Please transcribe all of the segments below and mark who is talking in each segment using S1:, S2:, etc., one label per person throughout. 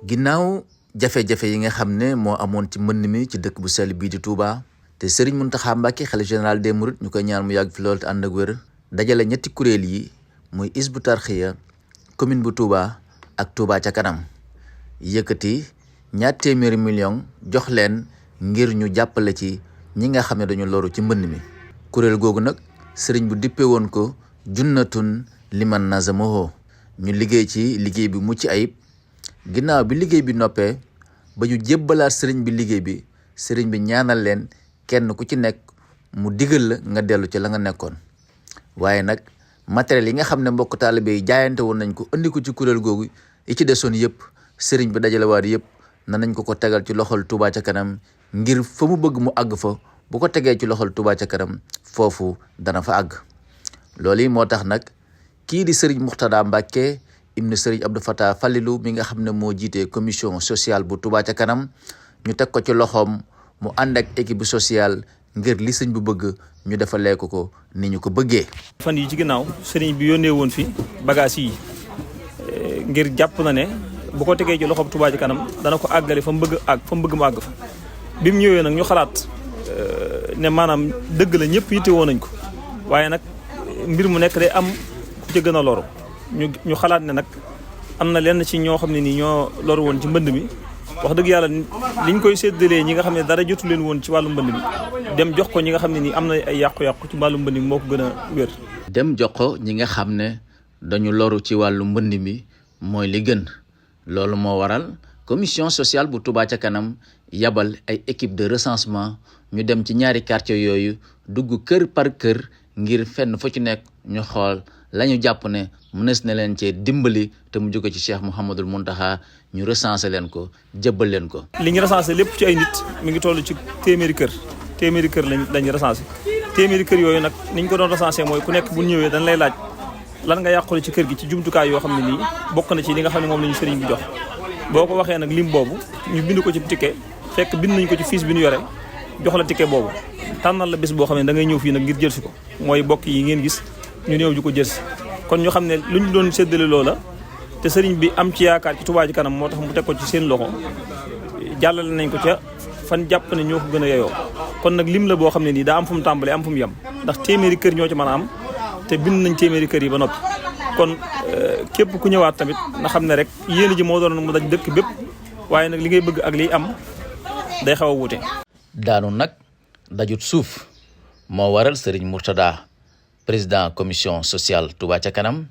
S1: ginnaaw jafe-jafe yi nga xam ne moo amoon ci mbënn mi ci dëkk bu sell bii di Touba te Serigne Mountakha Mbacké xalifa général des Mourides ñu koy ñaan mu yàgg fi loolu te ànd ak wér dajale ñetti kuréel yi muy Hizbut Tarqiyyah commune bu Touba ak Touba ca kanam yëkkati 200 millions jox leen ngir ñu jàppale ci ñi nga xam ne dañu loru ci mbënn mi. kuréel googu nag Serigne bu dippe woon ko junnatun liman nazamaho ñu liggéey ci liggéey bi mucc ayib. ginnaaw bi liggéey bi noppee ba ñu jébbalaat sëriñ bi liggéey bi sëriñ bi ñaanal leen kenn ku ci nekk mu digal la nga dellu ci la nga nekkoon waaye nag matériel yi nga xam ne mbokk taalibe yi jaayante woon nañ ko andi ko ci kuréel googu yi ci desoon yëpp sëriñ bi dajalewaat yëpp nañ ko tegal ci loxol Touba ca kanam ngir fa mu bëgg mu àgg fa bu ko tegee ci loxol Touba ca kanam foofu dana fa àgg. loolu yi moo tax nag kii di sëriñ Mourtada Mbacké ibnu Serigne Abdou Fatah Falilou mi nga xam ne moo jiite commission sociale bu Touba ca kanam ñu teg ko ci loxoom mu ànd ak équipe sociale ngir li sëñ bu bëgg ñu defalee ko ni ñu ko bëggee.
S2: fan yi ci ginnaaw sëriñ bi yónnee woon fi bagage yi ngir jàpp na ne bu ko tegee ci loxoom Touba ca kanam dana ko àggale fa mu bëgg mu àgg fa bi mu ñëwee nag ñu xalaat ne maanaam dëgg la ñëpp yitte woon nañ ko waaye nag mbir mu nekk day am ku ci gën a loru. ñu xalaat ne nag am na lenn ci ñoo xam ne nii ñoo loru woon ci mbënd mi wax dëgg yàlla liñ koy séddalee ñi nga xam ne dara jotu leen woon ci wàllu mbënd mi dem jox ko ñi nga xam ne nii am na ay yàqu-yàqu ci wàllu mbënd mi moo ko gën a wér.
S1: dem jox ko ñi nga xam ne dañu loru ci wàllu mbënd mi mooy li gën loolu moo waral commission sociale bu Touba ca kanam yabal ay équipe de recensement ñu dem ci ñaari quartier yooyu dugg kër par kër ngir fenn fu ci nekk ñu xool lañu jàpp ne mënees na leen cee dimbali te mu jóge ci Cheikh Mouhamadul Mountakha ñu recensé leen ko jébbal leen ko.
S2: li ñu recensé lépp ci ay nit mi ngi toll ci téeméeri kër lañ recensé téeméeri kër yooyu nag ni ñu ko doon recensé mooy ku nekk bu ñëwee dañ lay laaj lan nga yàqule ci kër gi ci jumtukaay yoo xam ne nii bokk na ci li nga xam ne moom la ñu sëriñ bi jox. boo ko waxee nag lim boobu ñu bind ko ci ticket fekk bind nañ ko ci fiche bi ñu yore jox la ticket boobu tànnal la bés boo xam ne da ngay ñëw fii nag ngir jël si ko mooy bokk yi ngeen gis ñu ñëw ju ko jël si kon ñu xam ne lu ñu doon séddale loola te sëriñ bi am ci yaakaar ci Touba ci kanam moo tax mu teg ko ci seen loxo jàllale nañ ko ca fan jàpp ne ñoo ko gën a yeyoo kon nag lim la boo xam ne nii daa am fu mu tàmbalee am fu mu yem ndax téeméeri kër ñoo ci mën a am te bind nañ téeméeri kër yi ba noppi kon képp ku ñëwaat tamit na xam ne rek yéen ji moo doon mu daj dëkk bépp waaye nag li ngay bëgg ak liy am day xaw a wuute.
S1: daanu nag dajut suuf moo waral sëriñ Mourtada président commission sociale Touba ca kanam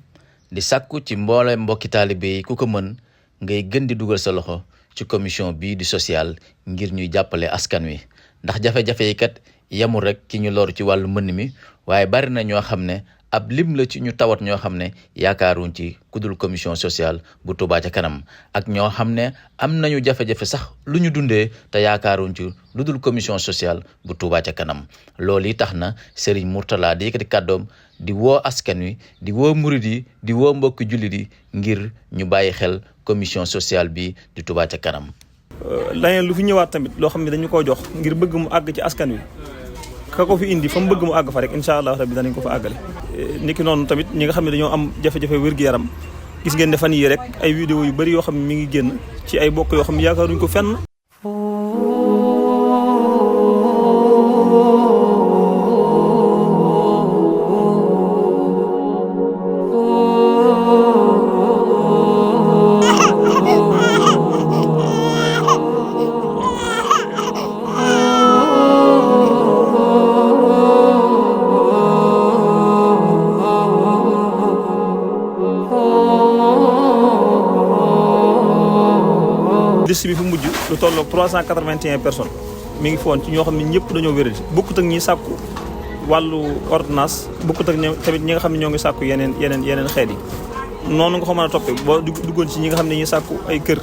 S1: di sàkku ci mboole mbokki taalibe yi ku ko mën ngay gën di dugal sa loxo ci commission bii di sociale ngir ñuy jàppale askan wi ndax jafe-jafe yi kat yemul rek ci ñu loru ci wàllu mbënn mi waaye bari na ñoo xam ne ab lim la ci ñu tawat ñoo xam ne yaakaaruñ ci kudul commission sociale bu Touba ca kanam ak ñoo xam ne am nañu jafe-jafe sax lu ñu dundee te yaakaaruñ ci lu dul commission sociale bu Touba ca kanam loolu yi tax na Serigne Mourtada di yëkkati kàddoom di woo askan wi di woo murid yi di woo mbokki jullit yi ngir ñu bàyyi xel commission sociale bi di Touba ca kanam.
S2: leneen lu fi ñëwaat tamit loo xam ne dañu koo jox ngir bëgg mu àgg ci askan wi ka ko fi indi fa mu bëgg mu àgg fa rek incha allah rabbi danañ ko fa àggale. niki noonu tamit ñi nga xam ne dañoo am jafe-jafe wér-gu-yaram gis ngeen ne fan yii rek ay vidéo yu bari yoo xam ne mi ngi génn ci ay bokk yoo xam ne yaakaaruñ ko fenn. liste bi fi mujj lu tolloog 381 personnes mi ngi foon ci ñoo xam ne ñëpp dañoo wéradi bokkut ak ñi sàkku wàllu ordonnance bokkut ak tamit ñi nga xam ne ñoo ngi sàkku yeneen xeet yi noonu nga ko mën a toppee boo duggoon ci ñi nga xam ne ñuy sàkku ay kër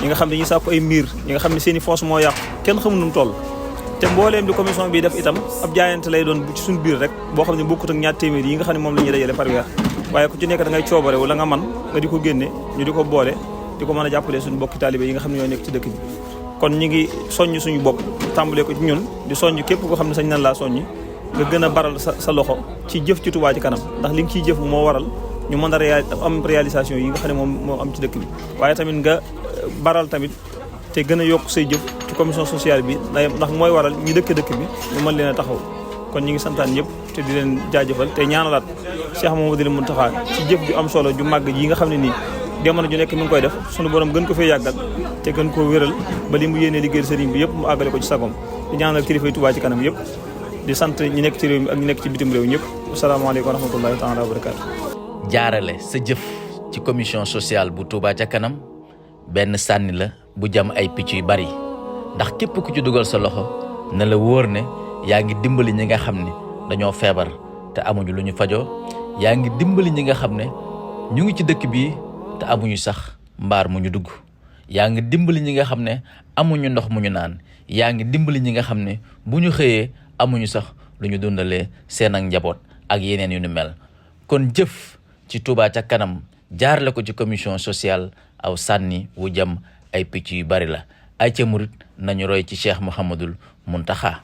S2: ñi nga xam ne ñuy sàkku ay miir ñi nga xam ne seen i fonds moo yàqu kenn xamul nu mu toll te mbooleem di commission bi def itam ab jaayante lay doon ci suñu biir rek boo xam ne bokkut ak ñaar téeméer yi nga xam ne moom la ñuy dajale par weer waaye ku ci nekk da ngay coobare wala nga man nga di ko génne ñu di ko boole di ko mën a jàppale suñu bokki taalibe yi nga xam ne ñoo nekk ci dëkk bi kon ñi ngi soññ suñu bopp tàmbalee ko ci ñun di soññ képp koo xam ne sañ nan laa soññi nga gën a baral sa loxo ci jëf ci Touba ci kanam ndax li nga ciy jëf moo waral ñu mën a am réalisation yi nga xam ne moom moo am ci dëkk bi waaye tamit nga baral tamit te gën a yokk say jëf ci commission sociale bi ndax mooy waral ñu dëkk bi ñu mën leen a taxaw kon ñu ngi santaan ñëpp te di leen jaajëfal te ñaanalaat Cheikh Mouhamadoul Mountakha ci jëf ju am solo ju màgg yi nga xam ne nii jamono ju nekk mi ngi koy def sunu borom gën ko fee yàggal te gën koo wéral ba li mu yéenee liggéey sëriñ bi yëpp mu àggale ko ci sagom di ñaanal kilifa yi Touba ci kanam yëpp di sant ñi nekk ci réew mi ak ñi nekk ci bitim réew ñëpp asalaamaaleykum wa rahmatullahi taala wa barakaatu.
S1: jaarale sa jëf ci commission sociale bu Touba ca kanam benn sànni la bu jam ay picc yu bari ndax képp ku ci dugal sa loxo na la wóor ne yaa ngi dimbali ñi nga xam ne dañoo feebar te amuñu lu ñu fajoo yaa ngi dimbali ñi nga xam ne ñu ngi ci dëkk bi te amuñu sax mbaar mu ñu dugg yaa ngi dimbali ñi nga xam ne amuñu ndox mu ñu naan yaa ngi dimbali ñi nga xam ne bu ñu xëyee amuñu sax lu ñu dundalee seen ak njaboot ak yeneen yu ni mel kon jëf ci Touba ca kanam jaarale ko ci commission sociale aw sànni wu jëm ay picc yu bari la ay ca murit nañu roy ci Cheikh Mouhamadoul Mountakha